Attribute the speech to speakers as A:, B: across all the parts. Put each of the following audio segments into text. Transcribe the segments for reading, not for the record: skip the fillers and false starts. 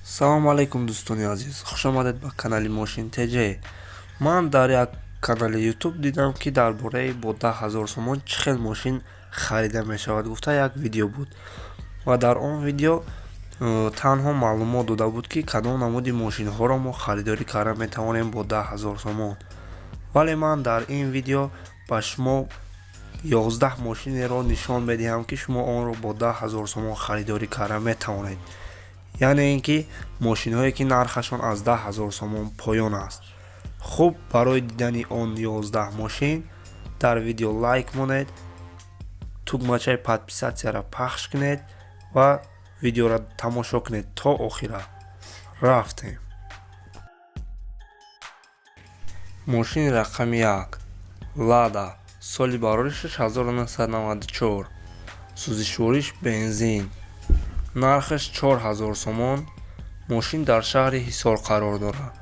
A: Салому алайкум, дӯстони азиз, хушомадед ба канали Мошин ТЖ. Ман дар як канали Ютуб дидам, ки дар бораи бо 10 000 сомон чӣ хел мошин харида мешавад гуфта як видео буд ва дар он видео танҳо маълумот дода буд, ки кадом намуди мошинҳоро мо харидорӣ карда метавонем бо 10 000 сомон. Вале ман дар ин видео ба шумо 11 мошинеро нишон медиҳам, ки шумо онро бо 10 000 сомон харидорӣ карда метавонед, яъне ин ки мошинҳое, ки нархашон аз 10 000 сомон поён аст. Хуб, барои дидани он 11 мошин дар видео лайк монед, тугмачаи подписаться ро пахш кунед ва видеоро тамошо кунед то охира. Рафтем. Мошини рақами як: Лада, соли бароришаш 1994, сӯзишвориш бензин, нархаш 4000 сомон. Мошин дар шаҳри Ҳисор қарор дорад.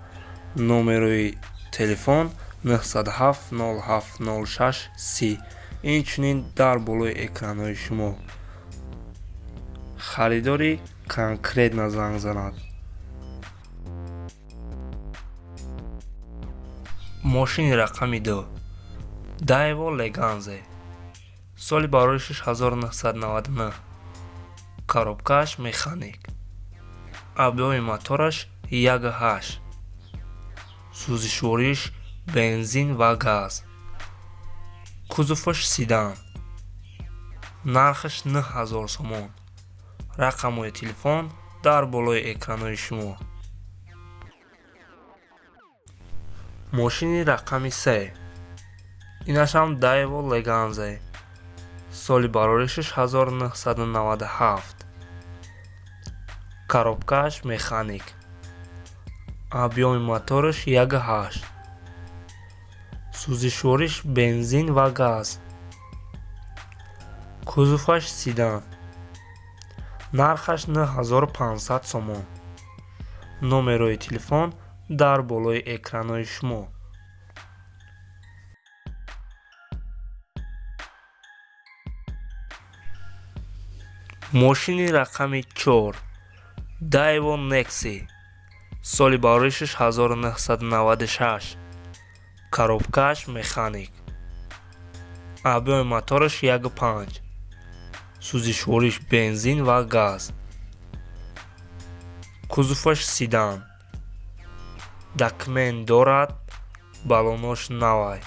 A: Номерои телефон 907 07 06 30, инчунин дар болои экранҳои шумо. Харидори конкретно занг занад. Мошини рақами ду: Daewoo Leganza, соли бароришаш 1999, коробкааш механик, объёми мотораш 1,8, сӯзишвориш бензин ва газ, кузоваш седан, нархаш 9000 сомон. Рақамҳои телефон дар болои экранҳои шумо. Мошини рақами се: инашам Daewoo Leganza, соли бароришаш 1997, коробкааш механик, объёми мотораш 1,8, сӯзишвориш бензин ва газ, кузоваш седан, нархаш 9500 сомон. Номерои телефон дар болои экранҳои шумо. Мошини рақами чор: Daewoo Nexia, соли бароришаш 1996, коробкааш механик, объёми мотораш 1,5, сӯзишвориш бензин ва газ, кузоваш седан, документ дорад, баллонош навай,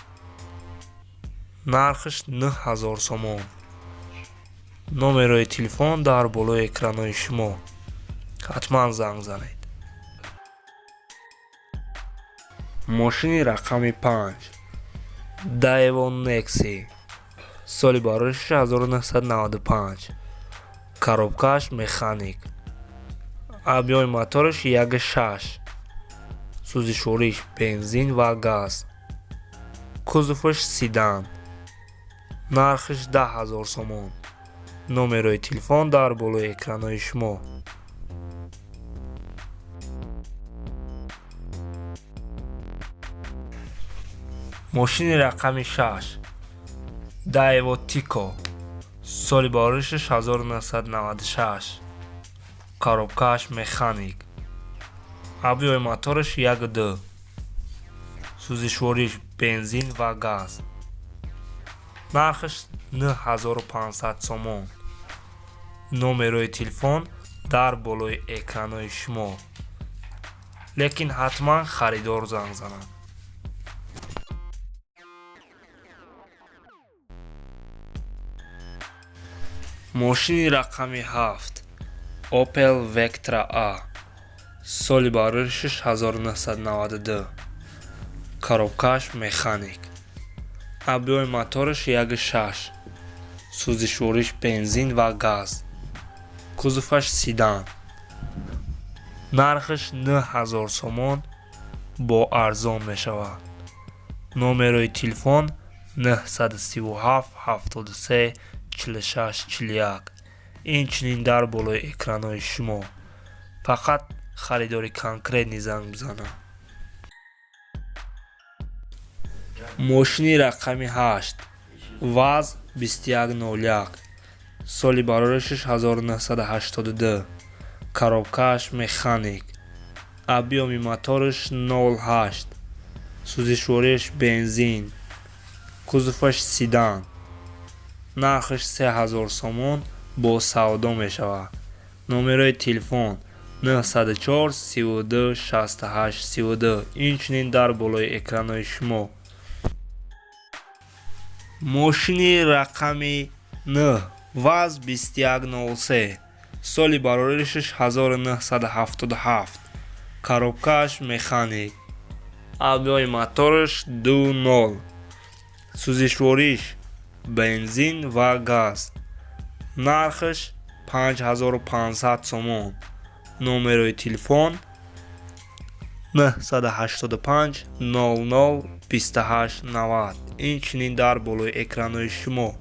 A: нархаш 9000 сомон. Номерои телефон дар болои экранҳои шумо, ҳатман занг занед. Мошини рақами панҷ: Daewoo Nexia, соли бароришаш 1995, коробкааш механик, объёми мотораш 1,6, сӯзишвориш бензин ва газ, кузоваш седан, нархаш 10 000 сомон. Номерои телефон дар болои экранҳои шумо. Мошини рақами шаш: Daewoo Tico, соли бароришаш 1996, коробкааш механик, объёми мотораш 1,2, сӯзишвориш бензин ва газ, нархаш 9500 сомон. Номерои телефон дар болои экранҳои шумо, лекин ҳатман харидор занг занад. Мошини рақами ҳафт: Opel Vectra A, соли бароришаш 1992, коробкааш механик, объёми мотораш 1,6, сӯзишвориш бензин ва газ, кузоваш седан, нархаш 9000 сомон, бо арзон мешавад. Номерои телефон 937 73 46 41, инчунин дар болои экранҳои шумо. Фақат харидори конкретный занг бизанад. Мошини рақами ҳашт: ВАЗ 2101, соли бароришаш 1982. Коробкааш механик, объёми мотораш 0,8, сӯзишвориаш бензин, кузоваш седан. Нархаш 3000 сомон, бо савдо мешавад. Номерои телефон 904 32 68 32, инчунин дар болои экранҳои шумо. Мошини рақами 9, ВАЗ 2103, соли бароришаш 1977, коробкааш механик, объёми мотораш 2,0, сӯзишвориш бензин ва газ. Нархаш 5500 сомон. Номерои телефон 985 00 28 90, инчунин дар болои экранҳои шумо.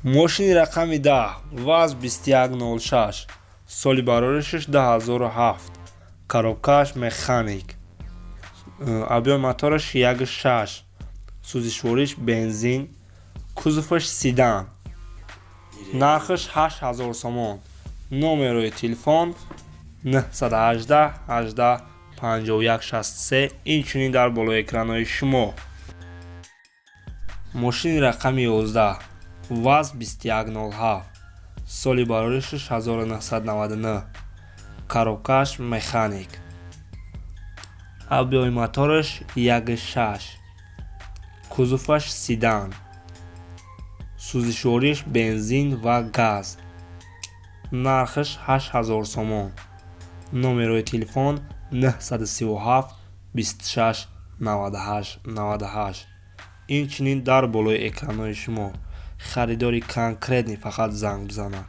A: Мошини рақами 10, ВАЗ 2106, соли бароришаш 2007, коробкааш механик, объёми мотораш 1,6, сӯзишвориш бензин, кузоваш седан. Нархаш 8000 сомон. Номерои телефон 918 18 51 63, инчунин дар болои экранҳои шумо. Мошини рақами 11, ВАЗ 2107, соли бароришаш 1999, коробкааш механик, объёми мотораш 1,6, кузоваш седан, сӯзишвориш бензин ва газ. Нархаш 8000 сомон. Номерои телефон 937 26 98 98, инчунин дар болои экранҳои шумо. Харидори конкретный фақат занг бизанад.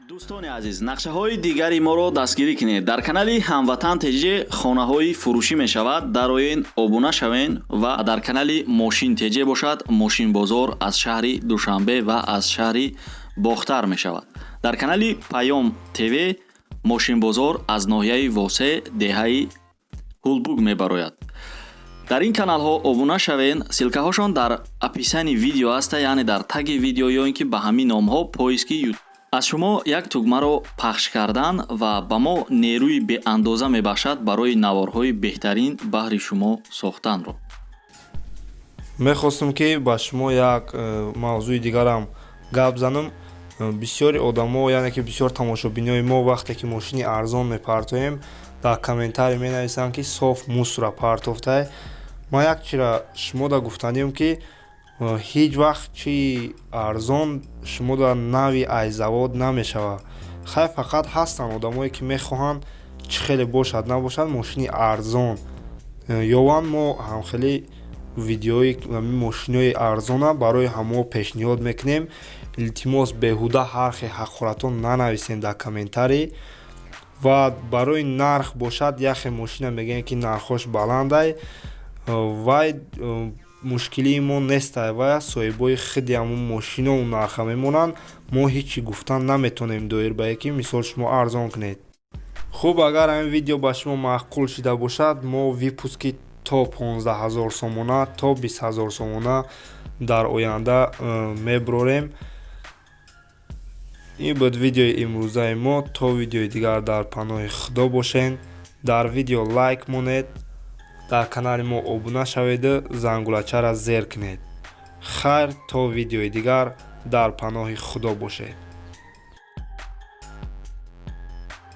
B: Дӯстони азиз, нақшаҳои дигари моро дастгирӣ кунед. Дар канали Ҳамватан ТЖ хонаҳои фурӯшӣ мешавад, дароен, обуна шавен. Ва дар канали Мошин ТЖ бошад, мошинбозор аз шаҳри Душанбе ва аз шаҳри Бохтар мешавад. Дар канали Паём ТВ мошинбозор аз ноҳияи Восе, деҳаи Ҳулбуг мебарояд. Дар ин каналҳо обуна шавен, ссылкаҳошон дар описании видео аста, яъне дар таги видео ё ин ки ба ҳамин номҳо поиски. Аз шумо як тугмаро пахш кардан ва ба мо нерӯи беандоза мебахшад барои наворҳои беҳтарин баҳри шумо сохтанро.
A: Мехостам, ки ба шумо як мавзӯи дигарам гап занам. Бисёри одамо, яъне ки бисёр тамошобинои мо, вақте ки мошини арзон мепартоем, дар комментарий менависанд, ки соф мусора партофтай. Ман як чира шумода гуфтанем, ки ҳеҷ вақт чи арзон шумода нави ай завод намешавад. Хай, фақат ҳастанд одамое, ки мехоҳанд, чӣ хеле бошад набошад, мошини арзон ёванд. Мо ҳамхели видеои мошинои арзона барои ҳамо пешниҳод мекунем. Илтимос, беҳуда ҳар хел ҳақоратон нанависем дар комментарий. Ва барои нарх бошад, яхе мошина мегӯем, ки нархош баландай, вай мушкилии мо нестай, вай соҳибои худи ҳамун мошино нарха мемонанд. Мо ҳеҷ чӣ гуфтан наметонем доир ба ки мисол шумо арзон кунед. Хуб, агар ҳамин видео ба шумо маъқул шида бошад, мо выпуски то 15 000 сомона, то 20 000 сомона дар оянда меброрем. Ин буд видеои имрӯзаи мо. То видеои дигар дар паноҳи Худо бошед. Дар видео лайк монед, дар канали мо обуна шаведу зангулачаро зер кунед. Хайр, то видеои дигар дар паноҳи Худо бошед.